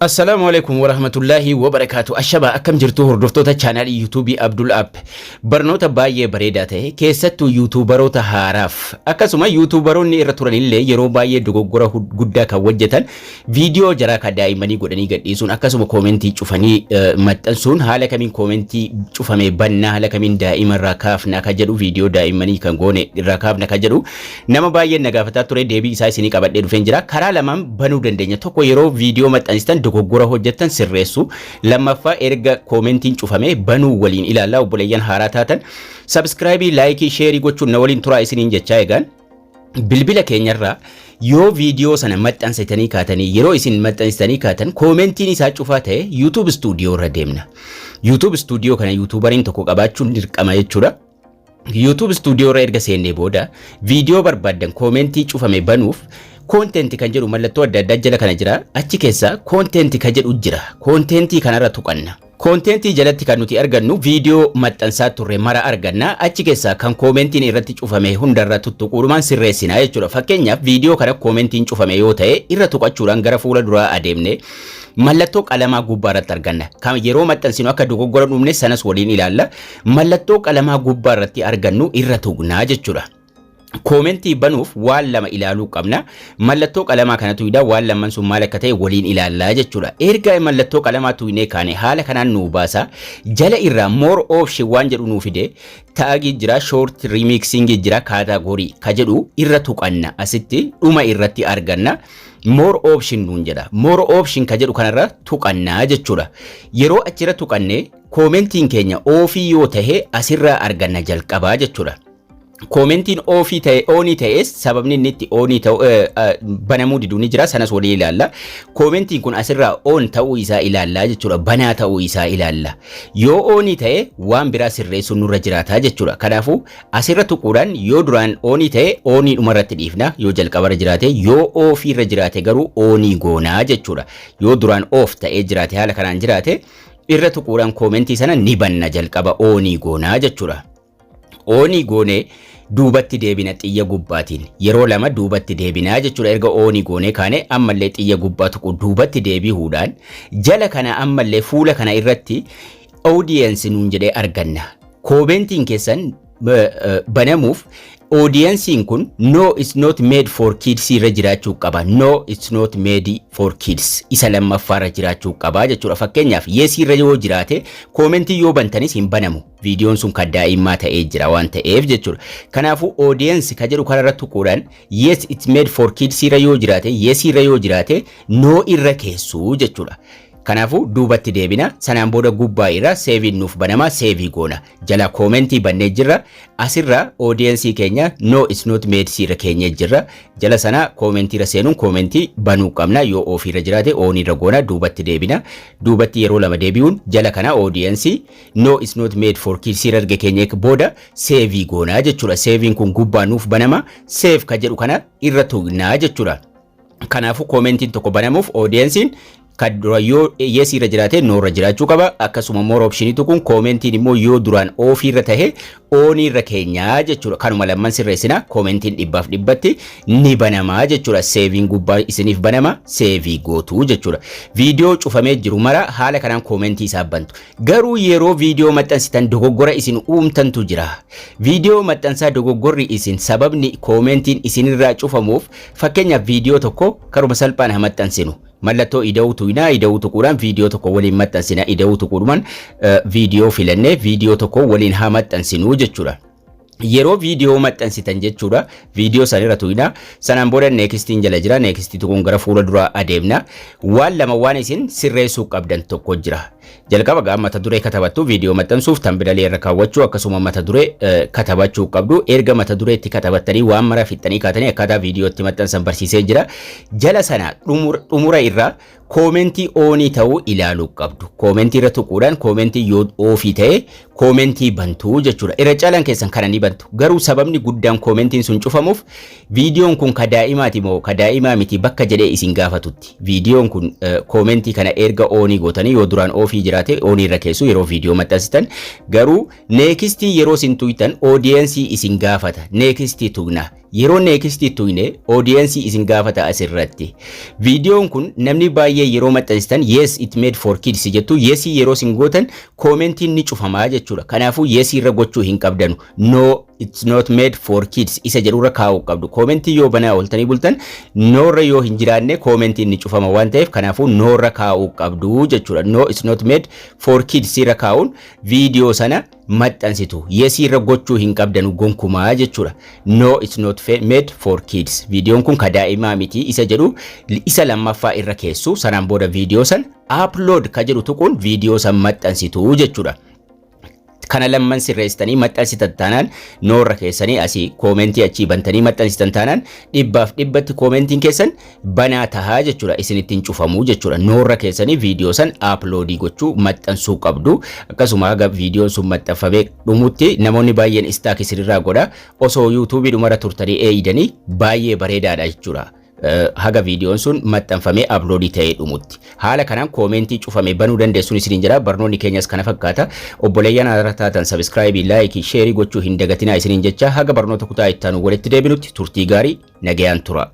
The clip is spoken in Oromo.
Assalaamu alaikum warahmatullaahi wabarakaatu. Ashaba, akkam jirtu hordoftoota chaanaalii YouTubeii Abdul App? Barnoota baay'ee bareedaa ta'e, keessattuu YouTuberoota haaraaf, akkasuma YouTuberoonni irra turanillee yeroo baay'ee dogoggora guddaa kan hojjetan, viidiyoo jaraa kan daa'immanii godhanii gadhiisuun, akkasuma koomentii cufanii maxxansuun, haala kamiin koomentii cufame bannaa, haala kamiin daa'ima irraa kaafna kan jedhu, viidiyoo daa'immanii kan goone irraa kaafna kan jedhu nama baay'een na gaafataa ture. Deebii isaa isinii qabadhee dhufeen jira. Karaa lamaan banuu dandeenya. Tokko, yeroo viidiyoo maxxansitan dogoggora hojjettan sirreessu. Lammaffaa, erga koomentiin cufame banuu waliin ilaallaa. Obboleeyyan haaraa taatan subscribe, like, share gochuun na waliin turaa isiniin jechaa, egaan bilbila keenyarraa yoo viidiyoo sana maxxansitanii kaatanii, yeroo isin maxxansitanii kaatan koomentiin isaa cufaa ta'e, YouTube Studio irra deemna. YouTube Studio kana YouTuberiin tokko qabaachuun dirqama jechuudha. YouTube Studio irra erga seennee booda, viidiyoo barbaaddan koomentii cufame banuuf content kan jedhu mallattoo adda addaa jala kana jira. Achi keessa content kan jedhu jira. Contentii kanarra tuqanna. Contentii jalatti kan nuti argannu viidiyoo maxxansaa turre mara arganna. Achi keessaa kan koomentiin irratti cufame hundarra tuttuquudhumaan sirreessina jechuudha. Fakkeenyaaf, viidiyoo kana koomentiin cufame yoo ta'e, irra tuqachuudhaan gara fuula duraa adeemne mallattoo qalamaa gubbaa irratti arganna. Kan yeroo maxxansinu akka dogoggora dhumne sanas waliin ilaalla. Mallattoo qalamaa gubbaa irratti argannu irra tuqnaa jechuudha. Koomentii banuuf waan lama ilaaluu qabna. Mallattoo qalamaa kana tuqdaa, waan lamman sun maal akka ta'e waliin ilaallaa jechuudha. Erga mallattoo qalamaa tuqnee kaane, haala kanaan nuu baasa. Jala irraa more option waan jedhu nuu fide. Tagii jira, short remixing jira, category ka jedhu irra tuqanna. Asitti dhuma irratti arganna. More option nuun jedha. More option ka jedhu kanarra tuqannaa jechuudha. Yeroo achirra tuqanne, koomentiin keenya offii yoo tahe asirraa arganna jalqabaa jechuudha. Koomentiin offii ta'e, onii ta'es, sababni inni itti onii ta'u banamuu diduu ni jira, sanas walii ilaalla. Koomentiin kun asirraa on ta'uu isaa ilaallaa jechuudha. Banaa ta'uu isaa ilaalla. Yoo onii ta'e waan biraa sirreessuun nurra jiraataa jechuudha. Kanaafuu asirra tuquudhaan yoo duraan onii ta'e onii dhumarratti dhiifna, yoo jalqabarra jiraate. Yoo offiirra jiraate garuu onii goonaa jechuudha. Yoo duraan off ta'ee jiraate, haala kanaan jiraate, irra tuquudhaan koomentii sana ni banna, jalqaba onii goonaa jechuudha. Onii goonee duubatti deebina xiyya gubbaatiin, yeroo lama duubatti deebinaa jechuudha. Erga onii goonee kaane, ammallee xiyya gubbaa tuqu duubatti deebi'uudhaan jala kana ammallee fuula kana irratti audience nuun jedhee arganna. Koomentiin keessan banamuuf audienceiin kun no, it's not made for kids irra jiraachuu qaba. No, it's not made for kids isa lammaffaarra jiraachuu qaba jechuudha. Fakkeenyaaf, yes irra yoo jiraate, koomentii yoo bantanis hin banamu. Viidiyoon sun kan daa'immaa ta'ee jira waan ta'eef jechuudha. Kanaafuu audience ka jedhu kanarra tuquudhaan yes, it's made for kids irra yoo jiraate, yes irra yoo jiraate, no irra keessuu jechuudha. Kanaafuu duubatti deebina. Sanaan booda gubbaa irra saveiin nuuf banama, save goona. Jala koomentii bannee jirra. Asirra audience keenya no, it's not made irra keenyee jirra. Jala sana koomentii irra seenuun koomentii banuu qabna. Yoo offiirra jiraate onii irra goona, duubatti deebina. Duubatti yeroo lama deebi'uun jala kana audience no, it's not made for kids irra erga keenyee booda save goona jechuudha. Saveiin kun gubbaa nuuf banama. Save ka jedhu kana irra tuqnaa jechuudha. Kanaafuu koomentiin tokko banamuuf audienceiin kan dura yoo yes irra jiraate no irra jiraachuu qaba. Akkasuma more optioniitu kun koomentiin immoo yoo duraan offii irra tahe onii irra keenyaa jechuudha. Kanuma lamman sirreessina, koomentiin 100% ni banamaa jechuudha. Saveiin gubbaa isiniif banama, save gootuu jechuudha. Viidiyoo cufamee jiru mara haala kanaan koomentii isaa bantu. Garuu yeroo viidiyoo maxxansitan dogoggora isin uumtantu jira. Viidiyoo maxxansaa dogoggorri isin sababni koomentiin isinirraa cufamuuf, fakkeenyaaf, viidiyoo tokko karuma salphaan haa maxxansinu. Mallattoo ida'uu tuqnaa, ida'uu tuquudhaan viidiyoo tokko waliin maxxansina. Ida'uu tuquudhumaan viidiyoo filannee viidiyoo tokko waliin haa maxxansinuu jechuudha. Yeroo viidiyoo maxxansitan jechuudha, viidiyoo sanirra tuqnaa, sanaan booda nextiin jala jira, nextii tuquun gara fuula duraa adeemna. Waan lama waan isin sirreessuu qabdan tokko jira. Jalqaba gaa mata duree katabattu, viidiyoo maxxansuuf thumbnailee irra kaawwachuu, akkasuma mata duree katabachuu qabdu. Erga mata dureetti katabattanii waan mara fixxanii kaatanii, akkaataa viidiyootti maxxansan barsiisee jira. Jala sana xumura irra koomentii onii ta'uu ilaaluu qabdu. Koomentii irra tuquudhaan koomentii yoo offii ta'e koomentii bantuu jechuudha. Irra caalaan keessan kana ni bantu. Garuu sababni guddaan koomentiin sun cufamuuf viidiyoon kun ka daa'imaati moo ka daa'imaa miti bakka jedhee isin gaafatutti. Viidiyoon kun koomentii kana erga onii gootanii, yoo duraan offii jiraate onii irra keessu yeroo viidiyoo maxxansitan. Garuu nextii yeroo isin tuqxan audience isin gaafata. Nextii tuqna. Yeroo next tuqne audience isin gaafata asirratti. Viidiyoon kun namni baay'ee yeroo maxxansitan "Yes, it made for kids" jettu. Yes yeroo isin gootan commentiin ni cufamaa jechuudha. Kanaafuu yes irra gochuu hin qabdanu. "No, it's not made for kids" isa jedhurra kaa'uu qabdu. Commentii yoo banaa ooltanii bultan, no rra yoo hin jiraanne commentiin ni cufama waan ta'eef, kanaafuu no rra kaa'uu qabdu jechuudha. "No, it's not made for kids" irra kaa'uun viidiyoo sana maxxansitu. Yes irra gochuu hin qabdanu gonkumaa jechuudha. "No, it's not made for kids." Viidiyoon kun ka daa'imaa miti isa jedhu isa lammaffaa irra keessu. Sanaan booda viidiyoo san upload ka jedhu tuquun viidiyoo san maxxansitu jechuudha. Kana lamman sirreessitanii maxxansitan taanaan, no rra keessanii asii commentii achii bantanii maxxansitan taanaan, 100% commentiin keessan banaa tahaa jechuudha, isinittiin cufamuu jechuudha. No rra keessanii viidiyoo san uploadii gochuu, maxxansuu qabdu. Akkasuma haga viidiyoon sun maxxanfamee dhumutti namoonni baay'een stuck isinirraa godha. Osoo YouTubeii dhumarra turtanii eeydanii baay'ee bareedaadha jechuudha. Haga viidiyoon sun maxxanfamee uploadii ta'ee dhumutti. Haala kanaan commentii cufame banuu dandeessuun isiniin jira. Barnoonni keenyas kana fakkaata. Obboleeyyan haaraa taatan subscribeii, likeii, shareii gochuu hin dagatinaa isiniin jecha, haga barnoota kutaa ittaanu walitti deebinutti turtii gaarii, nagayaan tura.